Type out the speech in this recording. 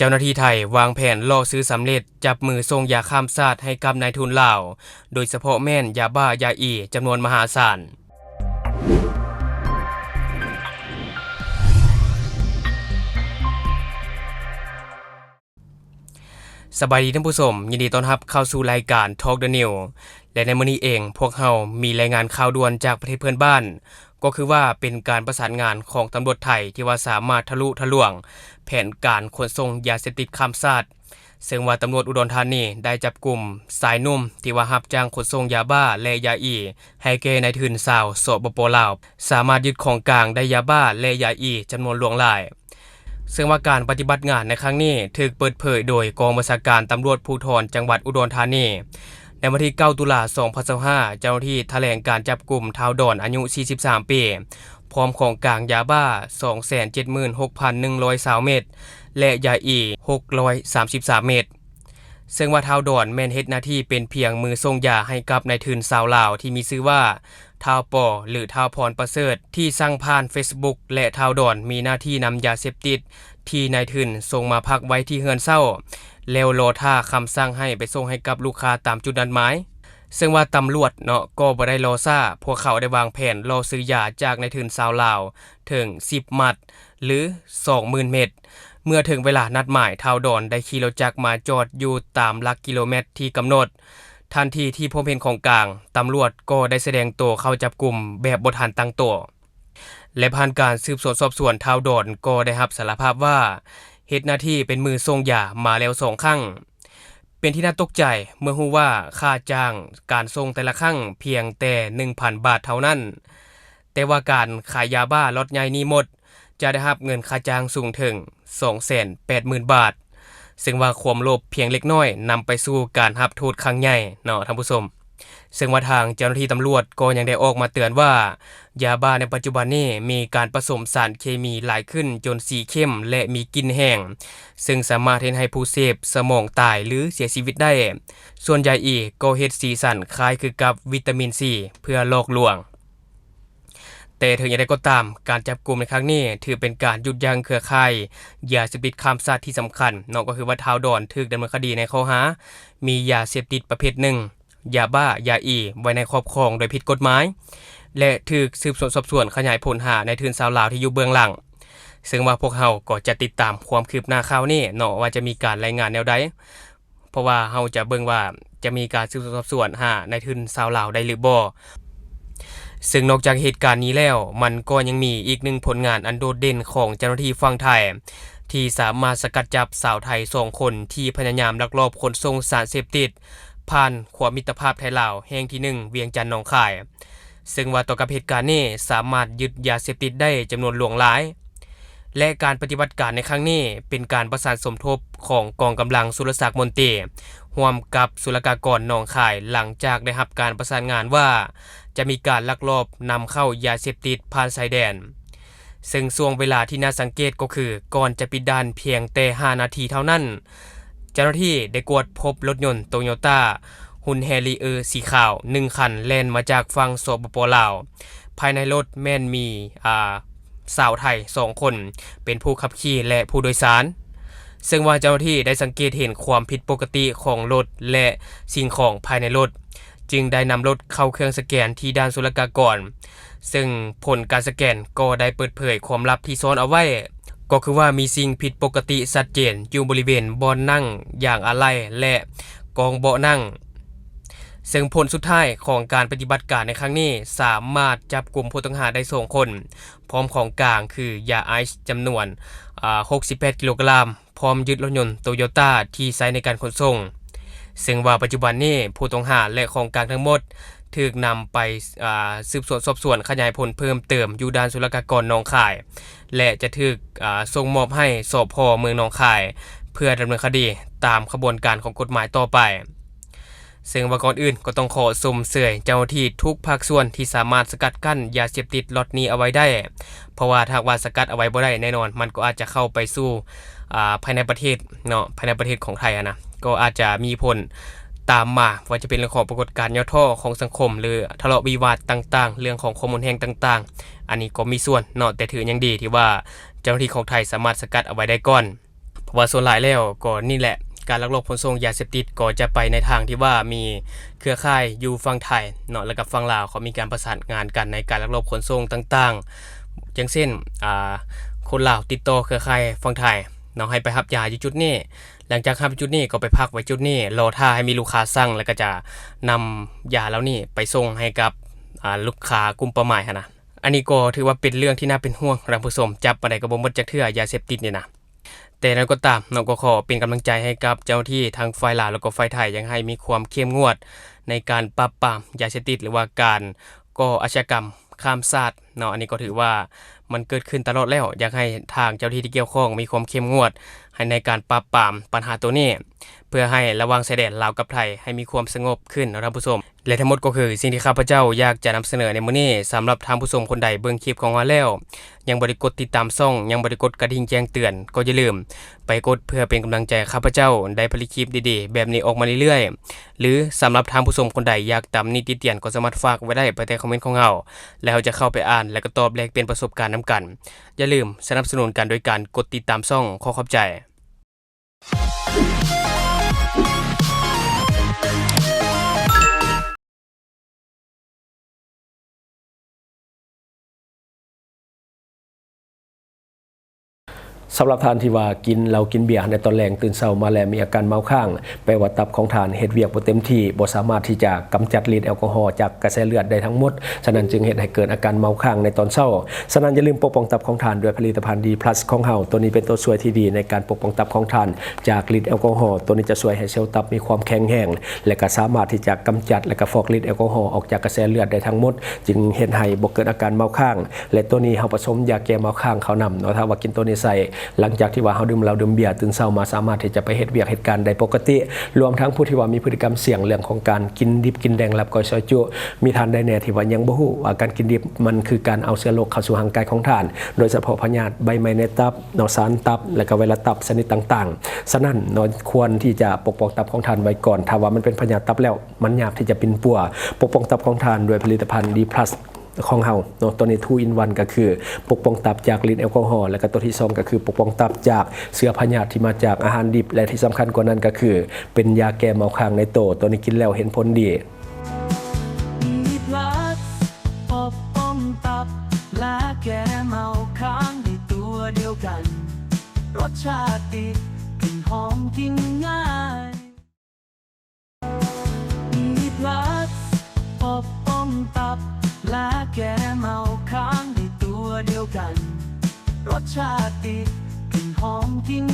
ເຈົ້າໜ້າທີ່ໄທວາງແຜນຫຼໍ້ຊື້ສຳເລັດ ຈັບມືສົ່ງຢາຂ້າມຊາດໃຫ້ກັບນາຍທຶນລາວ, ໂດຍສະເພາະແມ່ນຢາບ້າຢາອີຈຳນວນມະຫາສານ. ສະບາຍດີທ່ານຜູ້ຊົມ, ຍິນດີຕ້ອນຮັບເຂົ້າສູ່ລາຍການ Talk the News ແລະ ໃນມື້ນີ້ເອງ ພວກເຮົາມີລາຍງານຂ່າວດ່ວນຈາກປະເທດເພື່ອນບ້ານ, ກໍຄືວ່າເປັນການປະສານງານຂອງຕຳຫຼວດໄທ ທີ່ວ່າສາມາດທະລຸທະລວງແຜນການຂົນສົ່ງຢາເສບຕິດຂ້າມຊາດ, ເຊິ່ງວ່າຕຳຫຼວດອຸດອນທານີໄດ້ຈັບກຸມຊາຍໜຸ່ມທີ່ວ່າຮັບຈ້າງຂົນສົ່ງຢາບ້າ ແລະ ຢາອີ ໃຫ້ແກ່ນາຍທຶນຊາວ ສປປ ລາວ, ສາມາດຍຶດຂອງກາງໄດ້ຢາບ້າ ແລະ ຢາອີຈຳນວນຫຼວງຫຼາຍ. ເຊິ່ງວ່າການປະຕິບັດງານໃນຄັ້ງນີ້ຖືກເປີດເຜີຍໂດຍກອງບັນຊາການຕຳຫຼວດພູທອນຈັງຫວັດອຸດອນທານີ. ໃນວັນທີເກົ້າ ຕຸລາ ສອງພັນຊາວຫ້າ ເຈົ້າໜ້າທີ່ຖະແຫຼງການຈັບກຸມທ້າວດອນ ອາຍຸສີ່ສິບສາມປີ ພ້ອມຂອງກາງຢາບ້າ ສອງແສນເຈັດໝື່ນຫົກພັນໜຶ່ງຮ້ອຍຊາວເມັດ ແລະ ຢາອີ ຫົກຮ້ອຍສາມສິບສາມເມັດ. ເຊິ່ງວ່າທ້າວດອນແມ່ນເຮັດໜ້າທີ່ເປັນພຽງມືສົ່ງຢາໃຫ້ກັບນາຍທຶນຊາວລາວທີ່ມີຊື່ວ່າ ທ້າວປໍ ຫຼື ທ້າວພອນປະເສີດ ທີ່ສັ່ງຜ່ານເຟສບຸກ ແລະ ທ້າວດອນມີໜ້າທີ່ນຳຢາເສບຕິດທີ່ນາຍທຶນສົ່ງມາພັກໄວ້ທີ່ເຮືອນເຊົ່າ ແລ້ວລໍຖ້າຄຳສັ່ງໃຫ້ໄປສົ່ງໃຫ້ກັບລູກຄ້າຕາມຈຸດນັດໝາຍ. ເຊິ່ງວ່າຕຳຫຼວດເນາະ ກໍບໍ່ໄດ້ລໍຊ້າ, ພວກເຂົາໄດ້ວາງແຜນຫຼໍ້ຊື້ຢາຈາກນາຍທຶນຊາວລາວເຖິງສິບມັດ ຫຼື ສອງໝື່ນເມັດ. ເມື່ອເຖິງເວລານັດໝາຍ, ທ້າວດອນໄດ້ຂີ່ລົດຈັກມາຈອດຢູ່ຕາມຫຼັກກິໂລແມັດທີ່ກຳນົດ. ທັນທີທີ່ພົບເຫັນຂອງກາງ, ຕຳຫຼວດກໍໄດ້ສະແດງໂຕເຂົ້າຈັບກຸມແບບບໍ່ທັນຕັ້ງໂຕ ແລະ ຜ່ານການສືບສວນສອບສວນ, ທ້າວດອນກໍໄດ້ຮັບສາລະພາບວ່າ ເຮັດໜ້າທີ່ເປັນມືສົ່ງຢາມາແລ້ວສອງຄັ້ງ. ເປັນທີ່ໜ້າຕົກໃຈເມື່ອຮູ້ວ່າຄ່າຈ້າງການສົ່ງແຕ່ລະຄັ້ງພຽງແຕ່ໜຶ່ງພັນບາດເທົ່ານັ້ນ, ແຕ່ວ່າການຂາຍຢາບ້າລັອດໃຫຍ່ນີ້ໝົດ ຈະໄດ້ຮັບເງິນຄ່າຈ້າງສູງເຖິງສອງແສນແປດໝື່ນບາດ, ເຊິ່ງວ່າຄວາມໂລບພຽງເລັກນ້ອຍນຳໄປສູ່ການຮັບໂທດຄັ້ງໃຫຍ່ເນາະທ່ານຜູ້ຊົມ. ເຊິ່ງວ່າທາງເຈົ້າໜ້າທີ່ຕຳຫຼວດກໍຍັງໄດ້ອອກມາເຕືອນວ່າ ຢາບ້າໃນປັດຈຸບັນນີ້ມີການປະສົມສານເຄມີຫຼາຍຂຶ້ນຈົນສີເຂັ້ມ ແລະ ມີກິ່ນແຮງ, ເຊິ່ງສາມາດເຮັດໃຫ້ຜູ້ເສບສະໝອງຕາຍ ຫຼື ເສຍຊີວິດໄດ້. ສ່ວນຢາອີກໍເຮັດສີສັນຄ້າຍຄືກັບວິຕາມິນຊີເພື່ອຫຼອກລວງ. ແຕ່ເຖິງຢ່າງໃດກໍຕາມ, ການຈັບກຸມໃນຄັ້ງນີ້ຖືເປັນການຢຸດຢັ້ງເຄືອຂ່າຍຢາເສບຕິດຂ້າມຊາດທີ່ສຳຄັນເນາະ, ກໍຄືວ່າທ້າວດອນຖືກດຳເນີນຄະດີໃນຂໍ້ຫາມີຢາເສບຕິດປະເພດໜຶ່ງ ຢາບ້າ, ຢາອີ ໄວ້ໃນຄອບຄອງໂດຍຜິດກົດໝາຍ ແລະ ຖືກສືບສວນສອບສວນຂະຫຍາຍຜົນຫານາຍທຶນຊາວລາວທີ່ຢູ່ເບື້ອງຫຼັງ. ເຊິ່ງວ່າພວກເຮົາກໍຈະຕິດຕາມຄວາມຄືບໜ້າຂ່າວນີ້ເນາະ ວ່າຈະມີການລາຍງານແນວໃດ, ເພາະວ່າເຮົາຈະເບິ່ງວ່າຈະມີການສືບສວນສອບສວນຫານາຍທຶນຊາວລາວໄດ້ຫຼືບໍ່. ເຊິ່ງນອກຈາກເຫດການນີ້ແລ້ວ, ມັນກໍຍັງມີອີກໜຶ່ງຜົນງານອັນໂດດເດັ່ນຂອງເຈົ້າໜ້າທີ່ຝັ່ງໄທ ທີ່ສາມາດສະກັດຈັບຊາວໄທສອງຄົນທີ່ພະຍາຍາມລັກລອບຂົນສົ່ງສານເສບຕິດ ຜ່ານຂົວມິດຕະພາບໄທລາວແຫ່ງທີໜຶ່ງ ວຽງຈັນ ໜອງຄາຍ, ເຊິ່ງວ່າຕໍ່ກັບເຫດການນີ້ ສາມາດຍຶດຢາເສບຕິດໄດ້ຈຳນວນຫຼວງຫຼາຍ ແລະ ການປະຕິບັດການໃນຄັ້ງນີ້ ເປັນການປະສານສົມທົບຂອງກອງກຳລັງສຸລະສັກມົນຕີ ຮ່ວມກັບສຸລະກາກອນໜອງຄາຍ, ຫຼັງຈາກໄດ້ຮັບການປະສານງານວ່າ ຈະມີການລັກລອບນຳເຂົ້າຢາເສບຕິດຜ່ານຊາຍແດນ. ເຊິ່ງຊ່ວງເວລາທີ່ໜ້າສັງເກດກໍຄື ກ່ອນຈະປິດດ່ານພຽງແຕ່ຫ້ານາທີເທົ່ານັ້ນ, ເຈົ້າໜ້າທີ່ໄດ້ກວດພົບລົດຍົນໂຕໂຍຕ້າຮຸນແຮຣີເອີ ສີຂາວໜຶ່ງຄັນ ແລ່ນມາຈາກຝັ່ງ ສປປ ລາວ. ພາຍໃນລົດແມ່ນມີ ອາ ຊາວໄທສອງຄົນ ເປັນຜູ້ຂັບຂີ່ ແລະ ຜູ້ໂດຍສານ. ເຊິ່ງວ່າເຈົ້າໜ້າທີ່ໄດ້ສັງເກດເຫັນຄວາມຜິດປົກກະຕິຂອງລົດ ແລະ ສິ່ງຂອງພາຍໃນລົດ, ຈຶ່ງໄດ້ນຳລົດເຂົ້າເຄື່ອງສະແກນທີ່ດ່ານສຸລະກາກອນ. ເຊິ່ງຜົນການສະແກນກໍໄດ້ເປີດເຜີຍຄວາມລັບທີ່ຊ້ອນເອົາໄວ້, ກໍຄືວ່າມີສິ່ງຜິດປົກກະຕິຊັດເຈນຢູ່ບໍລິເວນບ່ອນນັ່ງ, ຢາງອາໄຫຼ່ ແລະ ກອງເບາະນັ່ງ. ເຊິ່ງຜົນສຸດທ້າຍຂອງການປະຕິບັດການໃນຄັ້ງນີ້ ສາມາດຈັບກຸມຜູ້ຕ້ອງຫາໄດ້ສອງຄົນ ພ້ອມຂອງກາງຄືຢາໄອສ໌ຈຳນວນ ອາ ຫົກສິບແປດກິໂລກຣາມ, ພ້ອມຍຶດລົດຍົນໂຕໂຍຕ້າທີ່ໃຊ້ໃນການຂົນສົ່ງ. ເຊິ່ງວ່າປັດຈຸບັນນີ້ ຜູ້ຕ້ອງຫາ ແລະ ຂອງກາງທັງໝົດ ຖືກນຳໄປ ອາ ສືບສວນສອບສວນຂະຫຍາຍຜົນເພີ່ມເຕີມຢູ່ດ່ານສຸລະກາກອນໜອງຄາຍ ແລະ ຈະຖືກ ອາ ສົ່ງມອບໃຫ້ ສພ ເມືອງໜອງຄາຍ ເພື່ອດຳເນີນຄະດີຕາມຂະບວນການຂອງກົດໝາຍຕໍ່ໄປ. ເຊິ່ງວ່າກ່ອນອື່ນກໍຕ້ອງຂໍຊົມເຊີຍເຈົ້າໜ້າທີ່ທຸກພາກສ່ວນທີ່ສາມາດສະກັດກັ້ນຢາເສບຕິດລັອດນີ້ເອົາໄວ້ໄດ້, ເພາະວ່າຖ້າຫາກວ່າສະກັດເອົາໄວ້ບໍ່ໄດ້ ແນ່ນອນມັນກໍອາດຈະເຂົ້າໄປສູ່ ອາ ພາຍໃນປະເທດເນາະ, ພາຍໃນປະເທດຂອງໄທຫັ້ນນະ, ກໍອາດຈະມີຜົນຕາມມາ, ວ່າຈະເປັນເລື່ອງຂອງປາກົດການຫຍໍ້ທໍ້ຂອງສັງຄົມ ຫຼື ທະເລາະວິວາດຕ່າງໆ, ເລື່ອງຂອງຄວາມຮຸນແຮງຕ່າງໆ, ອັນນີ້ກໍມີສ່ວນເນາະ, ແຕ່ຖືຍັງດີທີ່ວ່າເຈົ້າໜ້າທີ່ຂອງໄທສາມາດສະກັດເອົາໄວ້ໄດ້ກ່ອນ. ເພາະວ່າສ່ວນຫຼາຍແລ້ວກໍນີ້ແຫຼະ ການລັກລອບຂົນສົ່ງຢາເສບຕິດກໍຈະໄປໃນທາງທີ່ວ່າມີເຄືອຂ່າຍຢູ່ຝັ່ງໄທເນາະ ແລະກະຝັ່ງລາວ ເຂົາມີການປະສານງານກັນໃນການລັກລອບຂົນສົ່ງຕ່າງໆ ຢ່າງເຊັ່ນ ອາ ຄົນລາວຕິດຕໍ່ເຄືອຂ່າຍຝັ່ງໄທເນາະ ໃຫ້ໄປຮັບຢາຢູ່ຈຸດນີ້ ຫຼັງຈາກຮັບຈຸດນີ້ກໍໄປພັກໄວ້ຈຸດນີ້ ລໍຖ້າໃຫ້ມີລູກຄ້າສັ່ງ ແລ້ວກໍຈະນຳຢາເຫຼົ່ານີ້ໄປສົ່ງໃຫ້ກັບ ອາ ລູກຄ້າກຸ່ມເປົ້າໝາຍຫັ້ນນະ. ອັນນີ້ກໍຖືວ່າເປັນເລື່ອງທີ່ໜ້າເປັນຫ່ວງທ່ານຜູ້ຊົມ ຈັບປານໃດກໍບໍ່ໝົດຈັກເທື່ອ ຢາເສບຕິດນີ້ນະ. ແຕ່ຢ່າງໃດກໍຕາມເນາະ ກໍຂໍເປັນກຳລັງໃຈໃຫ້ກັບເຈົ້າໜ້າທີ່ທັງຝ່າຍລາວ ແລ້ວກໍຝ່າຍໄທ ຢາກໃຫ້ມີຄວາມເຂັ້ມງວດໃນການປາບປາມຢາເສບຕິດ ຫຼືວ່າການກໍ່ອາຊະຍາກຳຂ້າມຊາດເນາະ. ອັນນີ້ກໍຖືວ່າມັນເກີດຂຶ້ນຕະຫຼອດແລ້ວ ຢາກໃຫ້ທາງເຈົ້າໜ້າທີ່ທີ່ກ່ຽວຂ້ອງມີຄວາມເຂັ້ມງວດໃຫ້ໃນການປາບປາມບັນຫາໂຕນີ້ ເພື່ອໃຫ້ລະຫວ່າງຊາຍແດນລາວກັບໄທໃຫ້ມີຄວາມສະຫງົບຂຶ້ນເນາະທ່ານຜູ້ຊົມ. ແລະທັງໝົດກໍຄືສິ່ງທີ່ຂ້າພະເຈົ້າຢາກຈະນຳສະເໜີໃນມື້ນີ້. ສຳລັບທ່ານຜູ້ຊົມຄົນໃດເບິ່ງຄລິບຂອງເຮົາແລ້ວ ຍັງບໍ່ໄດ້ກົດຕິດຕາມຊ່ອງ ຍັງບໍ່ໄດ້ກົດກະດິ່ງແຈ້ງເຕືອນ ກໍຢ່າລືມໄປກົດເພື່ອເປັນກຳລັງໃຈໃຫ້ຂ້າພະເຈົ້າໄດ້ຜະລິດຄລິບດີໆແບບນີ້ອອກມາເລື້ອຍໆ ຫຼືສຳລັບທ່ານຜູ້ຊົມຄົນໃດຢາກຕຳໜິຕິຕຽນ ກໍສາມາດຝາກໄວ້ໄດ້ພາຍໃຕ້ຄອມເມັນຂອງເຮົາ ແລະເຮົາຈະເຂົ້າໄປອ່ານ ແລະກໍຕອບແລກປ່ຽນປະສົບການນຳກັນ. ຢ່າລືມສະໜັບສະໜູນກັນໂດຍການກົດຕິດຕາມຊ່ອງ. ຂໍຂອບໃຈ. ສຳລັບທ່ານທີ່ວ່າກິນເຫຼົ້າກິນເບຍໃນຕອນແລງ ຕື່ນເຊົ້າມາແລ້ວມີອາການເມົາຄ້າງ ແປວ່າຕັບຂອງທ່ານເຮັດວຽກບໍ່ເຕັມທີ່ ບໍ່ສາມາດທີ່ຈະກຳຈັດລິດແອລກໍຮໍຈາກກະແສເລືອດໄດ້ທັງໝົດ, ສະນັ້ນຈຶ່ງເຮັດໃຫ້ເກີດອາການເມົາຄ້າງໃນຕອນເຊົ້າ. ສະນັ້ນຢ່າລືມປົກປ້ອງຕັບຂອງທ່ານດ້ວຍຜະລິດຕະພັນ D plus ຂອງເຮົາ. ໂຕນີ້ເປັນໂຕຊ່ວຍທີ່ດີໃນການປົກປ້ອງຕັບຂອງທ່ານຈາກລິດແອລກໍຮໍ. ໂຕນີ້ຈະຊ່ວຍໃຫ້ເຊວຕັບມີຄວາມແຂງແຮງ ແລະກະສາມາດທີ່ຈະກຳຈັດ ແລະກະຟອກລິດແອລກໍຮໍອອກຈາກກະແສເລືອດໄດ້ທັງໝົດ, ຈຶ່ງເຮັດໃຫ້ບໍ່ເກີດອາການເມົາຄ້າງ. ແລະໂຕນີ້ເຮົາປະສົມຢາແກ້ເມົາຄ້າງເຂົ້ານຳເນາະ. ຖ້າວ່າກິນໂຕນີ້ໃສ່ ຫຼັງຈາກທີ່ວ່າເຮົາດື່ມເຫຼົ້າດື່ມເບຍ ຕື່ນເຊົ້າມາສາມາດທີ່ຈະໄປເຮັດວຽກເຮັດການໄດ້ປົກກະຕິ. ລວມທັງຜູ້ທີ່ວ່າມີພຶດຕິກຳສ່ຽງເລື່ອງຂອງການກິນດິບກິນແດງ ລາບກ້ອຍ ຊອຍຈຸ, ມີທ່ານໃດແດ່ທີ່ວ່າຍັງບໍ່ຮູ້ວ່າການກິນດິບມັນຄືການເອົາເຊື້ອໂລກເຂົ້າສູ່ຮ່າງກາຍຂອງທ່ານ, ໂດຍສະເພາະພະຍາດໃບໄມ້ໃນຕັບເນາະ, ສານຕັບ ແລະກະໄວຣັສຕັບຊະນິດຕ່າງໆ. ສະນັ້ນເນາະ ຄວນທີ່ຈະປົກປ້ອງຕັບຂອງທ່ານໄວ້ກ່ອນ. ຖ້າວ່າມັນເປັນພະຍາດຕັບແລ້ວ ມັນຍາກທີ່ຈະປິ່ນປົວ. ປົກປ້ອງຕັບຂອງທ່ານດ້ວຍຜະລິດຕະພັນ D plus ຂອງເຮົາເນາະ. ໂຕນີ້ two in one ກໍຄືປົກປ້ອງຕັບຈາກລິດແອລກໍຮໍ ແລະກະໂຕທີສອງກໍຄືປົກປ້ອງຕັບຈາກເຊື້ອພະຍາດທີ່ມາຈາກອາຫານດິບ ແລະທີ່ສຳຄັນກວ່ານັ້ນກໍຄືເປັນຢາແກ້ເມົາຄ້າງໃນໂຕ. ໂຕນີ້ກິນແລ້ວເຫັນຜົນດີ. ມີພລັສປົກປ້ອງຕັບ ແລະແກ້ເມົາຄ້າງໃນຕົວດຽວກັນ. ລົດຊາດດີ ກິ່ນຫອມ ກິນງ່າຍ. ມີພລັສປົກປ້ອງຕັບ ແລະແກ້ເມົາຄ້າງໃນຕົວດຽວກັນ. ລົດຊາດດີ ກິ່ນຫອມ ກິນ